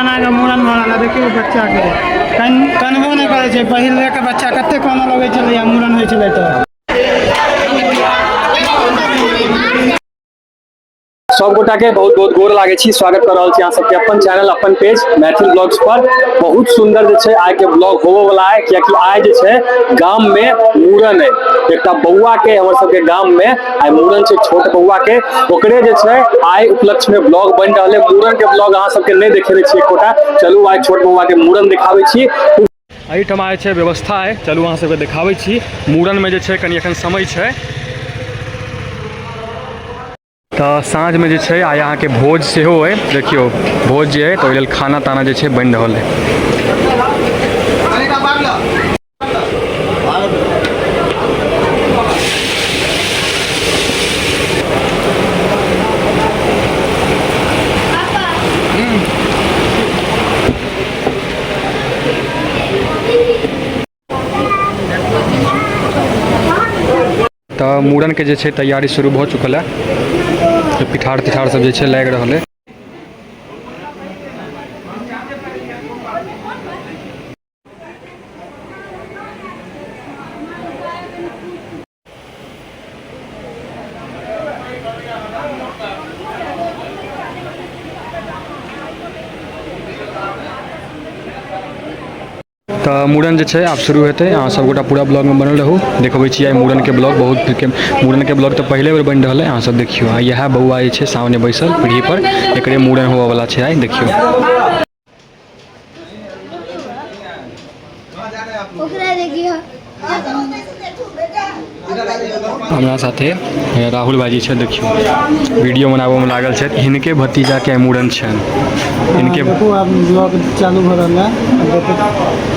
जमानाके मूड़न भऽ रहल है। देखियौ बच्चाके कनबो नहि करै छै। पहिलेके बच्चा कते कानऽ लगै छलैए मूड़न होइ छलै तऽ। सब गोटा के बहुत बहुत गोर लागे छी, स्वागत कर रहल छी अहाँ सबके अपन चैनल अपन पेज मैथिल ब्लॉग्स पर। बहुत सुंदर जे छै आइ के ब्लॉग होबो वाला है, कियाकि आइ जे छै गाम में मूड़न है। एकटा बौआ के हमर सबके गाम में आइ मूड़न छै, छोट बौआ के, ओकरे जे छै आइ उपलक्ष्य में ब्लॉग बनि रहल है। मूड़न के ब्लॉग अहाँ सबके नहि देखेने छी एकोटा, चलू आइ छोट बौआ के मूड़न दिखाबै छी। एहिठाम जे छै व्यवस्था है, चलू अहाँ सबके देखाबै छी। मूड़न में जे छै कनि एखन समय छै तऽ साँझमे जे छै आइ अहाँके भोज सेहो अइ। देखियौ भोज जे अइ तऽ ओहि लेल खाना ताना जे छै बनि रहल अइ। तऽ मूड़नके जे छै तैयारी शुरू भऽ चुकल है, तऽ पिठार तिठार सब जे छै लागि रहल है। तऽ मूड़न जे छै आब शुरू हेतै। अहाँ सब गोटा पूरा ब्लॉगमे बनल रहू, देखबै छी आइ मूड़नके ब्लॉग। बहुत के मूड़नके ब्लॉग तऽ पहिले बेर बनि रहल है, अहाँ सब देखियौ। आ इएह बौआ जे छै सामने बैसल पीढ़ी पर, एकरे मूड़न होबऽवला छै आइ, देखियौ। हमरा साथे राहुल भाईजी छै, देखियौ वीडियो बनाबऽमे लागल छथि। हिनके भतीजाके आइ मूड़न छनि हिनके। देखू आब ब्लॉग चालू भऽ रहल है।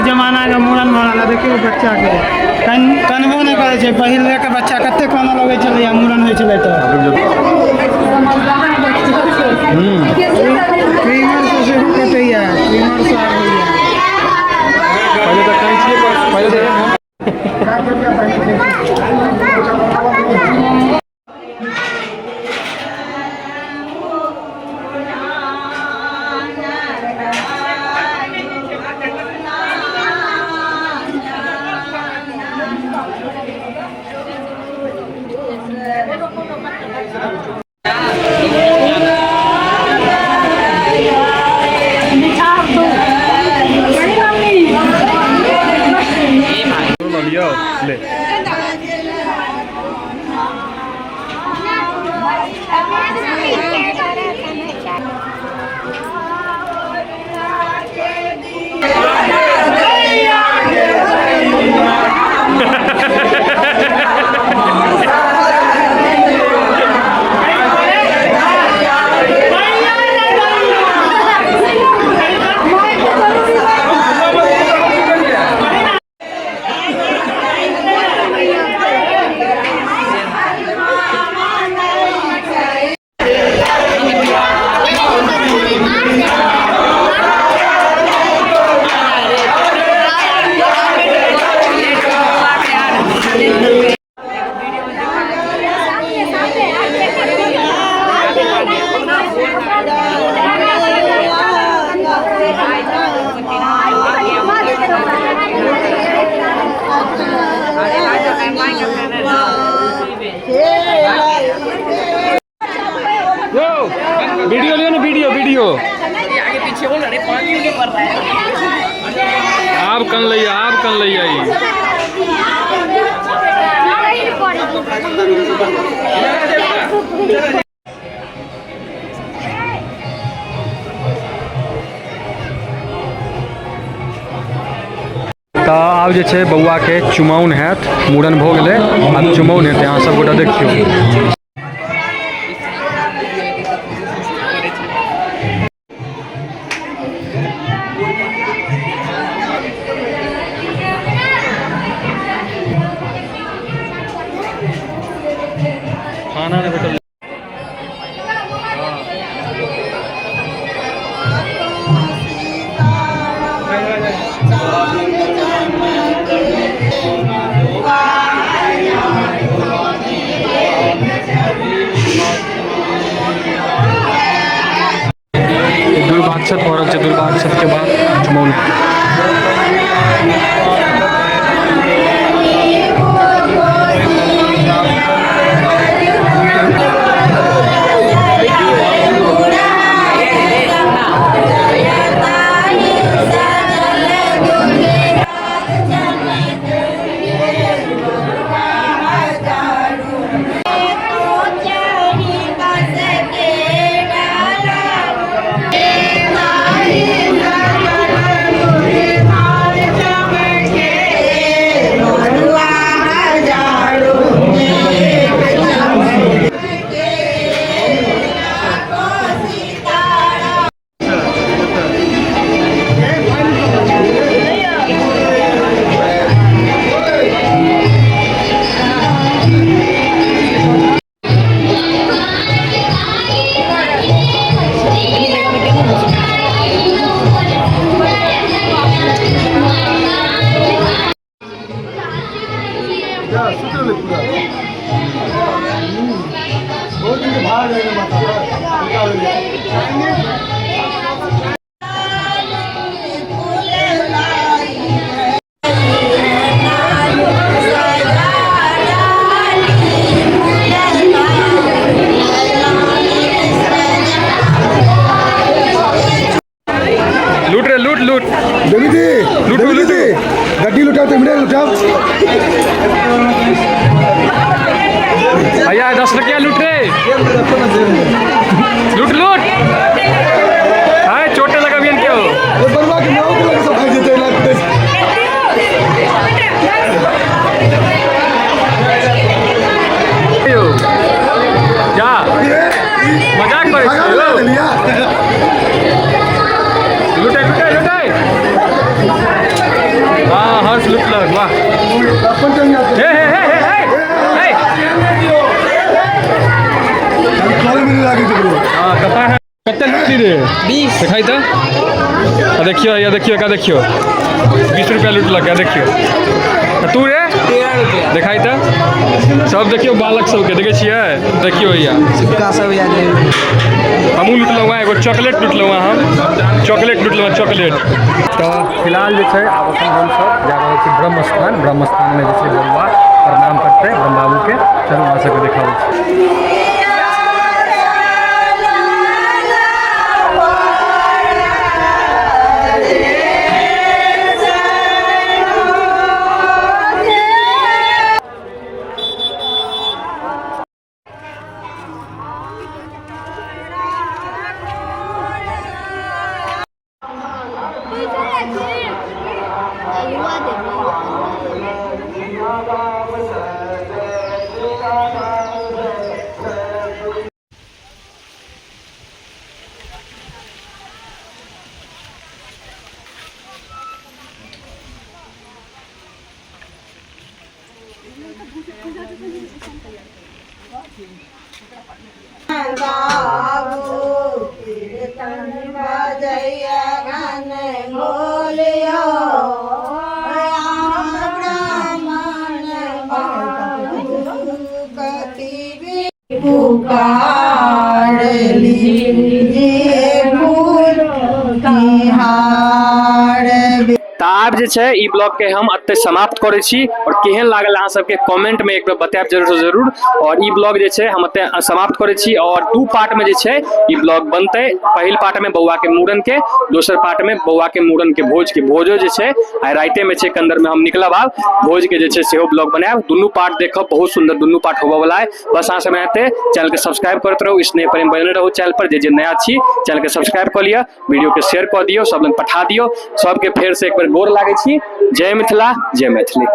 जमानाके मूड़न भऽ रहल है। देखियौ बच्चाके कनबो नहि करै छै। पहिलेके बच्चा कते कानऽ लगै छलैए मूड़न होइ छलै तऽ। ट्रिमर से सेहो कटैया, ट्रिमर से आब होइया। पहिले तऽ कैंचिए पर पहिले तऽ लियौ ले। आब कन लैया, आब कन लैया ई। तऽ आब जे छै बौआके चुमाउन हैत, मूड़न भऽ गेलै, आब चुमाउन हेतै। अहाँ सब गोटा देखियौ। खाना नहि भेटल। दुर्भाक्षत भऽ रहल छै, दुर्भाक्षत के बाद चुमाउन। लूट रे, लूट लूट। देवी दी। लूटो, देवी लूटो। दीदी, गड्डी लुटाओ, तिमड़े लुटाओ। भैया, 10 रुपया लूट रे, लूट लूट। हाय, चोटे लगा भी क्यों? ए बरुआ के नाव के लगे सब भाग जेते लगते। जा मजाक करै भागा छी लगा यौ। देलिया। लुटे लुटे लुटे। हाँ, हर्ष लुटलक, वाह। अपन चल जाते। हे हे हे हे हे हे। चल मिल लागे तकरो। हाँ, कता है? कते लुटली रे? 20। देखाई तऽ। आ देखियो, या देखियो, का देखियो, 20 रुपया लुटलक। या देखियो, आ तू रे? 13 रुपया। देखाई तऽ। सब देखियो, बालक सबके देखै छियै? देखियो भैया। सिक्का सब याद है। हमहूँ लुटलहुँ हँ, एगो चॉकलेट लुटलहुँ हँ, हम चॉकलेट लुटलहुँ हँ, चॉकलेट। तऽ फिलहाल जे छै आब एखन हमसब जा रहल छी ब्रह्मस्थान। ब्रह्मस्थानमे जे छै बौआ प्रणाम करतै ब्रह्म बाबूके। चलू, अहाँ सबके देखाबै छी। पुकार लीजिए फूल तिहार। तऽ आब जे जे छै ई ब्लॉग के हम एतय समाप्त करै छी। आओर केहन लागल अहाँ सबके कमेंट में एक बेर बतायब जरूर से जरूर। और ई ब्लॉग जे छै हम एतय समाप्त करै छी। और 2 पार्ट में जे छै ई ब्लॉग बनतै। पहिल पार्ट में बौआ के मूड़न के, दोसर पार्ट में बौआ के मूड़न के भोज के। भोजो जे छै आइ राइते में छै, कंदर में हम निकलब आब, भोज के जे छै सेहो ब्लॉग बनायब। दुनू पार्ट देखब, बहुत सुंदर दुनू पार्ट होबऽ वाला है। बस अहाँ सब एनाहिते चैनल के सब्सक्राइब करैत रहू, स्नेह प्रेम बनने रहू चैनल पर। जे जे नया छी चैनल के सब्सक्राइब कऽ लिअ, वीडियो के शेयर कऽ दियौ, सब लग पठा दियौ। सबके फेर से एक बेर गोर लागै छी। जय मिथिला, जय मैथिली।